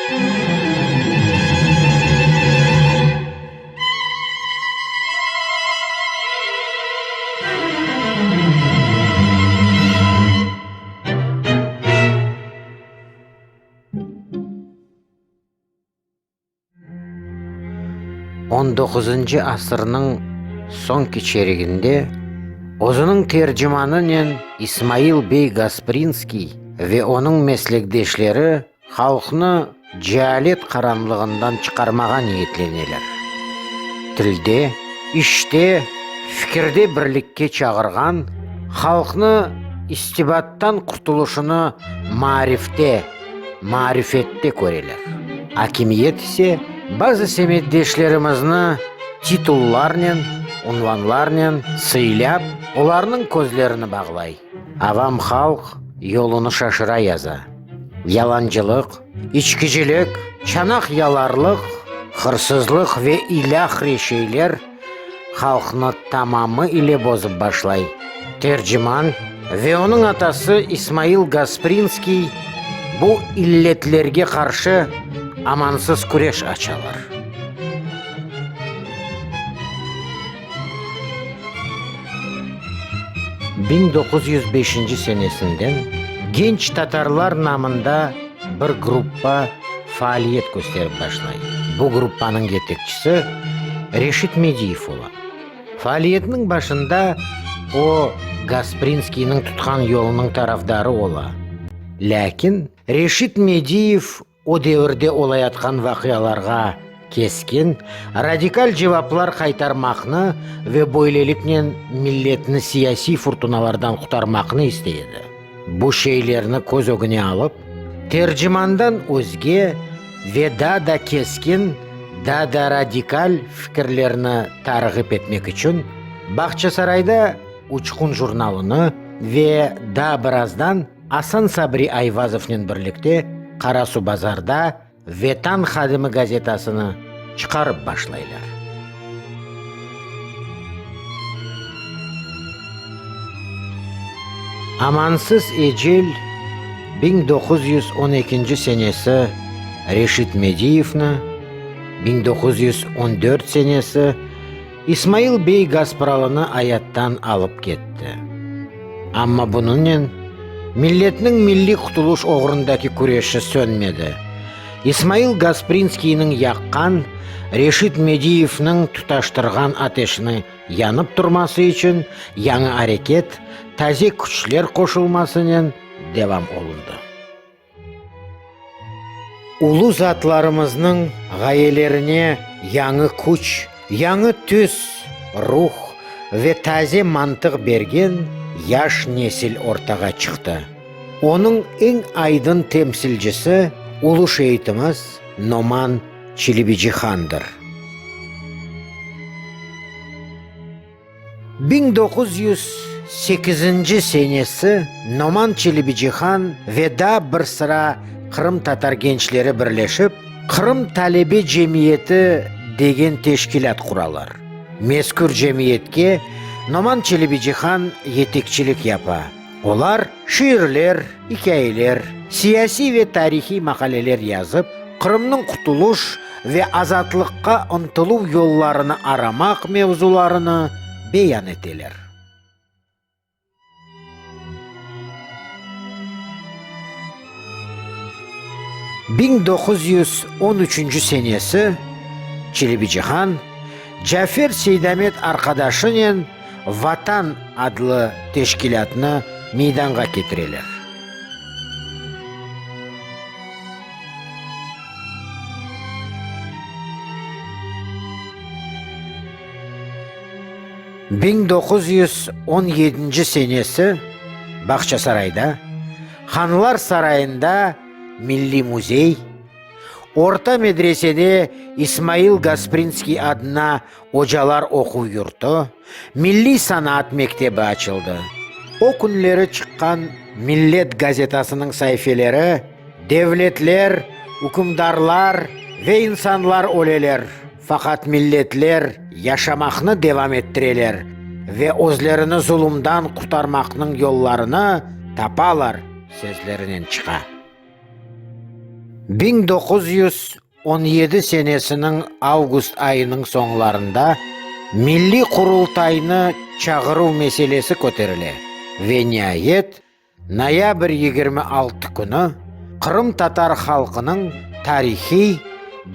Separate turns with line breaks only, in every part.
On doquzıncı asırnıñ soñki çeriginde özüniñ tercimanınen İsmail bey Gasprinskiy ve onıñ meslekdeşleri halqnı cealet qaranlığından çıqarmağa niyetleneler. Tilde, işte, fikirde birlikke çağırğan, halqnı istibattan qurtulışını maarifte, maarifette köreler. Akimiyet ise bazı semetdeşlerimizni titullarnen, unvanlarnen sıylâp, olarnıñ közlerini bağlay. Avam halq yolunı şaşıra yaza. Yalancılıq, içkicilik, çanaq yalarlıq, hırsızlıq ve ilâhre şeyler halqnı tamamı ile bozıp başlay. Terciman ve onıñ atası İsmail Gasprinskiy bu illetlerge qarşı amansız küreş açalar. 1905 senesinden Genç tatarlar namında bir gruppa faaliyet kösterip başlay. Bu gruppanıñ yetekçisi Reşit Mediyev ola. Faaliyetniñ başında o, Gasprinskiyniñ tutqan yolunıñ tarafdarı ola. Lâkin Reşit Mediyev o devirde olayatqan vaqialarğa keskin, radikal cevaplar qaytarmaqnı ve böyleliknen milletni siyasiy furtunalardan qurtarmaqnı istey edi. Bu şeylerni köz ögüne alıp, Tercimandan özge ve daa da keskin, daa da radikal fikirlerni tarğip etmek içün Bağçasarayda Uçqun jurnalını ve daa birazdan Asan Sabri Ayvazovnen birlikte Qarasuvbazarda Vetan hadimi gazetasını çıqarıp başlaylar. Amansız ecel 1912 senesi Reşit Mediyevni, 1914 senesi İsmail bey Gaspralını ayattan alıp ketti. Amma bunıñnen milletniñ milliy qutuluş oğrundaki küreşi sönmedi. İsmail Gasprinskiyniñ yaqqan, Reşit Mediyevniñ tutaştırğan ateşini yanıp turması içün yañı areket, taze küçler qoşulmasınen devam olundı. Ulu zatlarımıznıñ ğayelerine yañı küç, yañı tüs, ruh ve taze mantıq bergen yaş nesil ortağa çıqtı. Onıñ eñ aydın temsilcisi ulu şeitimiz Noman Çelebicihandır. 1908 senesi Noman Çelebicihan ve daa bir sıra qırımtatar gençleri birleşip, Qırım talebe cemiyeti degen teşkilât quralar. Mezkür cemiyetke Noman Çelebicihan yetekçilik yapa. Olar şiirler, ikâyeler, siyasiy ve tarihiy maqaleler yazıp, Qırımnıñ qutuluş ve azatlıqqa ıntıluv yollarını aramaq mevzularını beyan eteler. 1913 senesi Çelebicihan Cafer Seydamet arqadaşınen Vatan adlı teşkilâtnı meydanğa ketireler. 1917 senesi Bağçasarayda, Hanlar sarayında Milliy müzey, Orta medresede İsmail Gasprinskiy adına ocalar oquv yurtu, Milliy sanaat mektebi açıldı. O künleri çıqqan Millet gazetasınıñ saifeleri Devletler, ükümdarlar ve insanlar öleler, faqat milletler yaşamaqnı devam ettireler ve özlerini zulumdan qurtarmaqnıñ yollarını tapalar sözlerinen çıqa. 1917 senesiniñ avgust ayınıñ soñlarında Milliy Qurultaynı çağıruv meselesi köterile ve niayet, noyabr 26 künü qırımtatar halqınıñ tarihiy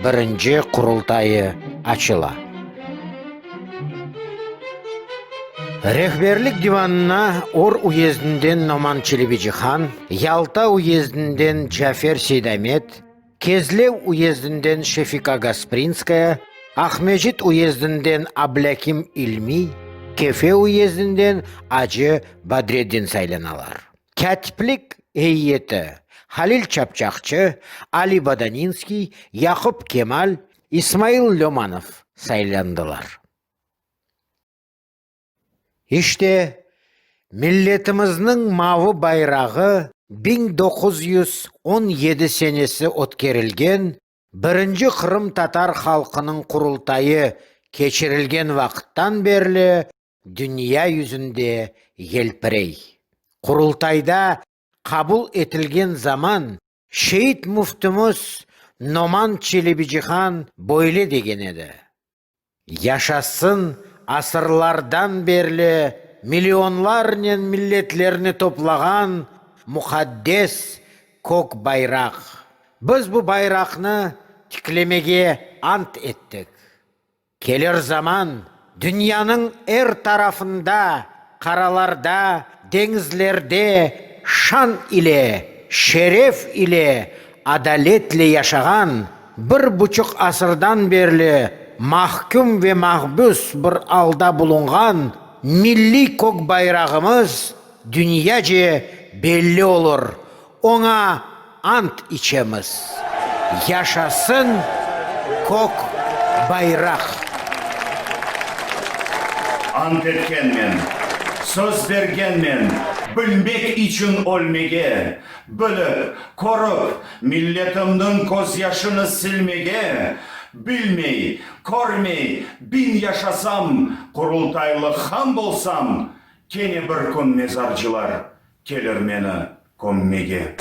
birinci Qurultayı açıla. Rehberlik divanına Or uyezdinden Noman Çelebicihan, Yalta uyezdinden Cafer Seydamet, Kezlev uyezdinden Şefika Gasprinskaya, Aqmescit uyezdinden Ablâkim İlmiy, Kefe uyezdinden Acı Badreddin saylanalar. Kâtiplik eyyeti, Halil Çapçaqçı, Ali Bodaninskiy, Yaqup Kemal, İsmail Lömanov saylandılar. İşte, milletimizniñ mavı bayrağı 1917 senesi ötkerilgen birinci Qırımtatar halqınıñ Qurultayı keçirilgen vaqıttan berli dünya yüzünde yelpirey. Qurultayda qabul etilgen zaman şeit müftimiz Noman Çelebicihan böyle degen edi, Yaşasın asırlardan berli millionlarnen milletlerni toplağan muqaddes kök bayraq! Biz bu bayraqnı tiklemege ant ettik. Kelir zaman, dünyanıñ er tarafında, qaralarda, deñizlerde şan ile, şeref ile, adaletle yaşağan, bir buçuq asırdan berli mahküm ve mahbüs bir alda bulunğan milliy kök bayrağımız dünyace belli olur, Oña ant içemiz. Yaşasın kök bayraq!
Ant etkenmen, söz bergenmen, bilmek içün ölmege, bilip, körip, milletimniñ közyaşını silmege, bilmey, körmey, biñ yaşasam, Qurultaylı han bolsam, kene bir kün mezarcılar Kelir meni kömmege.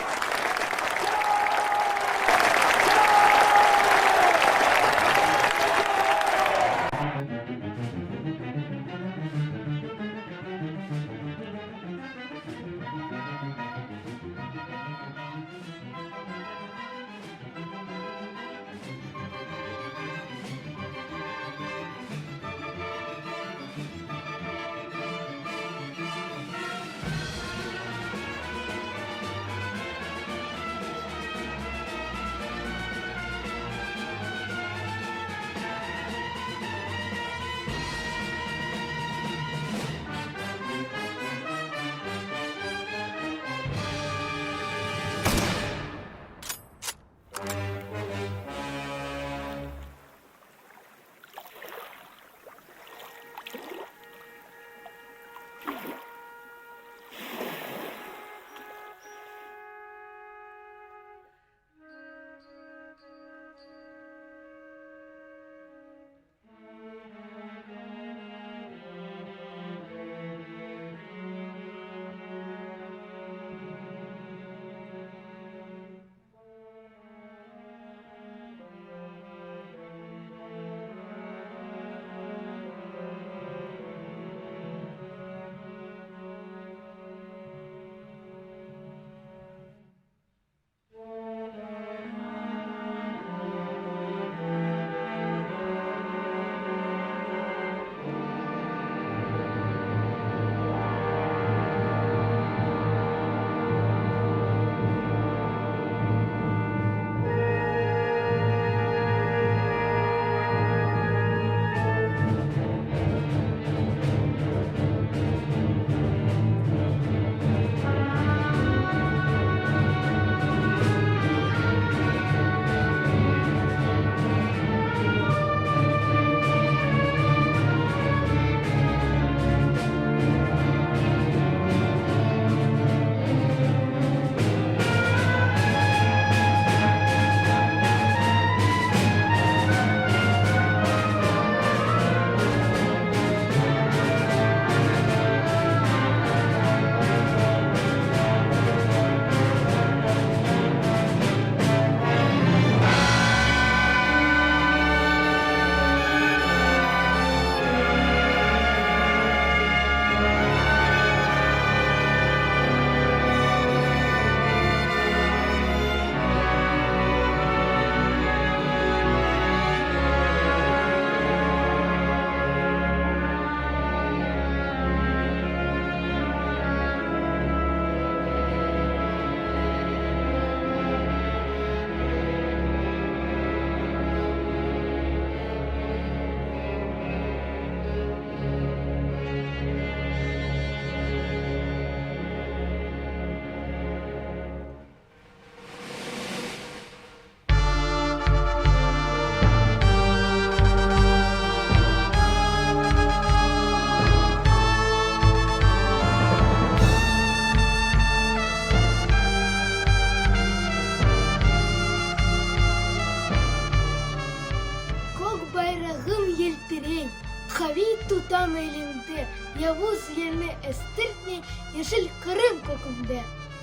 Savus yelni estirtmey yeşil Qırım kökünde.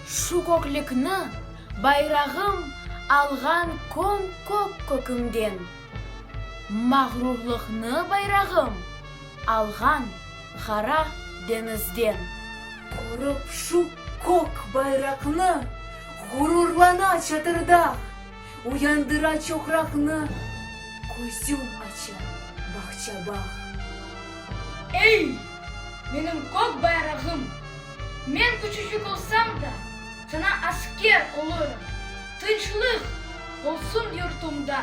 Şu köklikni bayrağım alğan köm-kök kökümden, Mağrurlıqnı bayrağım alğan Qara deñizden.
Körip şu kök bayraqnı, ğururlana Çatırdağ, Uyandıra çoqraqnı, közün aça bağça-bağ.
Ey, menim kök bayrağım! Men küçücik olsam da, saña asker olurım, Tınçlıq olsun yurtumda.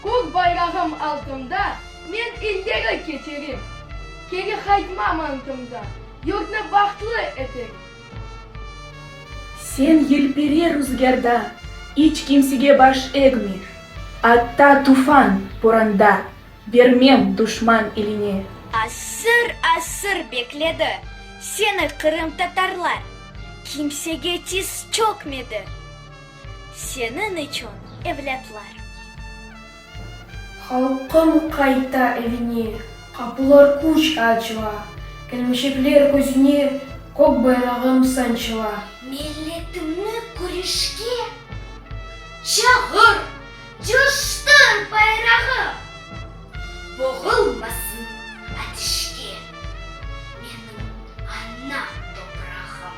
Kök bayrağım altında men illeri keçerim, Keri qaytmam antımda, yurtnı bahtlı eterim.
Sen yelpire ruzgârda, İç kimsege baş egme, Atta tufan, boranda, Bermem duşman eline.
Asır-asır bekledi seni qırımtatarlar, Kimsege tiz çökmedi seniñ içün evlâtlar.
Halqım qayta evine, Qapular küç açıla, Kelmeşekler közüne Kök bayrağım sançıla.
Milletimni küreşke çağır, Coştur bayrağım, Boğulmasın ateşke Menim ana toprağım.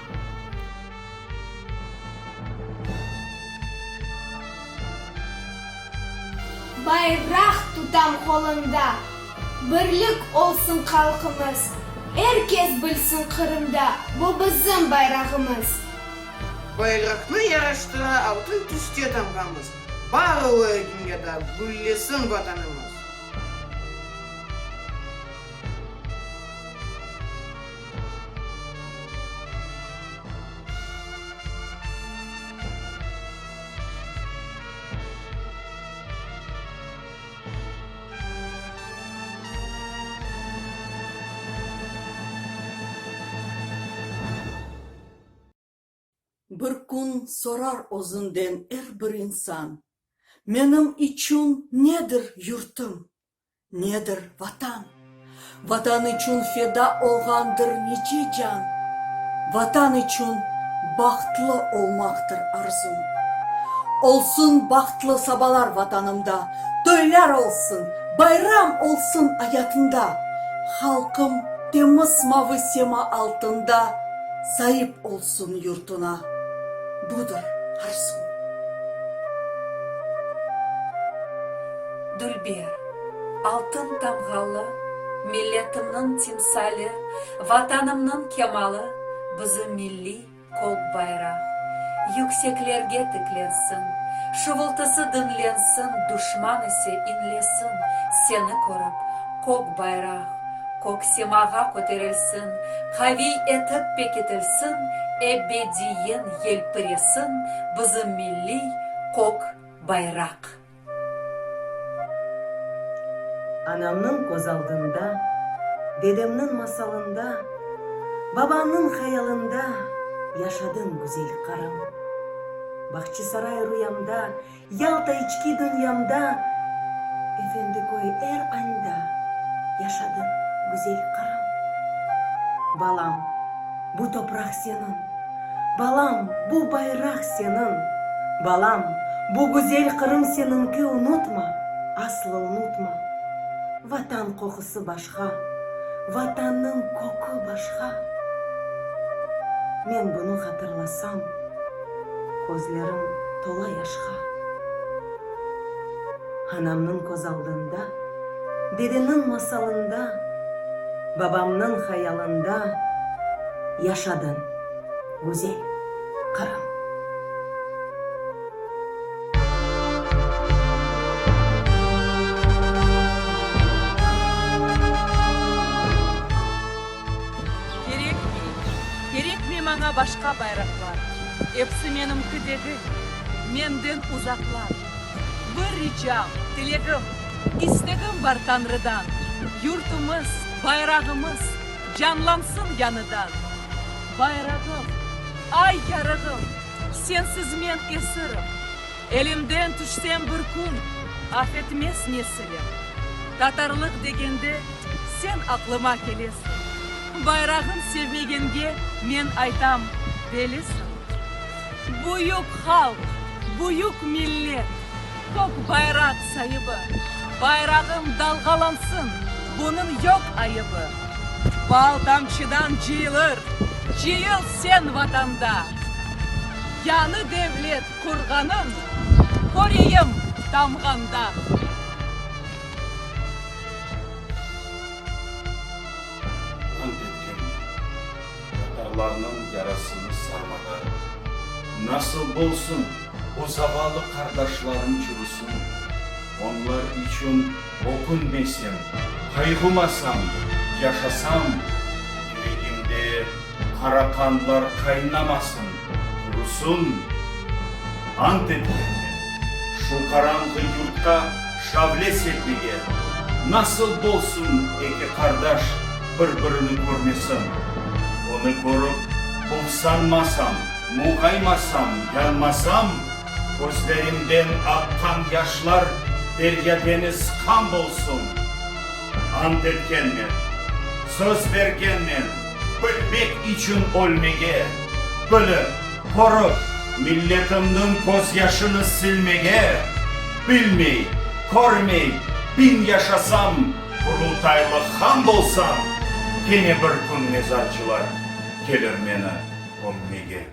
Bayraq tutam qolumda, Birlik olsun halqımız, Er kes bilsin Qırımda, Bu bizim bayrağımız.
Bayraqnı yaraştıra altın tüste tamğamız, Bar olayıq dünyada, güllesin Vatanımız!
Bir kün sorar özünden er bir insan, Menim içün nedir yurtum, nedir Vatan? Vatan içün feda olğandır nice can, Vatan içün bahtlı olmaqtır arzum. Olsun bahtlı sabalar Vatanımda, Toylar olsun, bayram olsun ayatında, Halqım temiz mavı sema altında Saip olsun yurtuna, budır arzum.
Dülber, altın tamğalı, milletimniñ timsali, Vatanımnıñ kemalı, bizim milliy kök bayraq. Yükseklerge tiklensin, şuvultısı diñlensin, Duşman ise iñlesin, seni körip, kök bayraq. Kök semağa köterilsin, qaviy etip pekitilsin, Ebediyen yelpiresin bizim milliy kök bayraq.
Anamnıñ köz aldında, Dedemniñ masalında, Babamnıñ hayalında Yaşadıñ, güzel Qırım. Bahçisaray ruyamda, Yalta içki dünyamda, Efendiköy er anda Yaşadıñ, güzel Qırım. Balam, bu topraq seniñ, Balam, bu bayraq seniñ, Balam, bu güzel Qırım seniñki Unutma, asla unutma. Vatan qoqusı başqa, Vatannıñ kökü başqa. Men bunı hatırlasam, Közlerim tola yaşqa. Anamnıñ köz aldında, Dedeniñ masalında, Babamnıñ hayalında Yaşadıñ, güzel Qırım.
Kerekmey, kerekmey maña başqa bayraqlar, Episi menimki degil, menden uzaqlar. Bir ricam, tilegim, istegim bar Tañrıdan, Yurtumız, bayrağımız canlansın yañıdan. Bayrağım, ay yarığım, sensiz men esirim, Elimden tüşsem bir kün, af etmez nesilim. Tatarlıq degende. sen aqlıma kelesiñ. Bayrağın sevmegenge men aytam, delisiñ. Büyük halq, büyük millet, kök bayraq saibi, Bayrağım dalğalansın, bunıñ yoq ayıbı. Bal tamçıdan cıyılır, cıyıl sen Vatanda. Yañı devlet qurğanıñ köreyim tamğanda.
Ant etkenmen, tatarlarnıñ yarasını sarmağa. Nasıl bolsun, o zavallı qardaşlarım çürüsün? Onlar içün ökünmesem, qayğımasam, yaşasam, yüregimde qara qanlar qaynamasın, qurusun. Ant etkenmen, şu qaranğı yurtqa şavle sepmege, nasıl bolsun eki qardaş bir-birini körmesin? Onı körip buvsanmasam, muğaymasam, yanmasam, közlerimden aqqan yaşlar derya-deñiz qan bolsun! Ant etkenmen, söz bergenmen, bilmek içün ölmege, bilip, körip, milletimniñ közyaşını silmege, bilmey, körmey, biñ yaşasam, Qurultaylı han bolsam, kene bir kün mezarcılar kelir meni kömmege.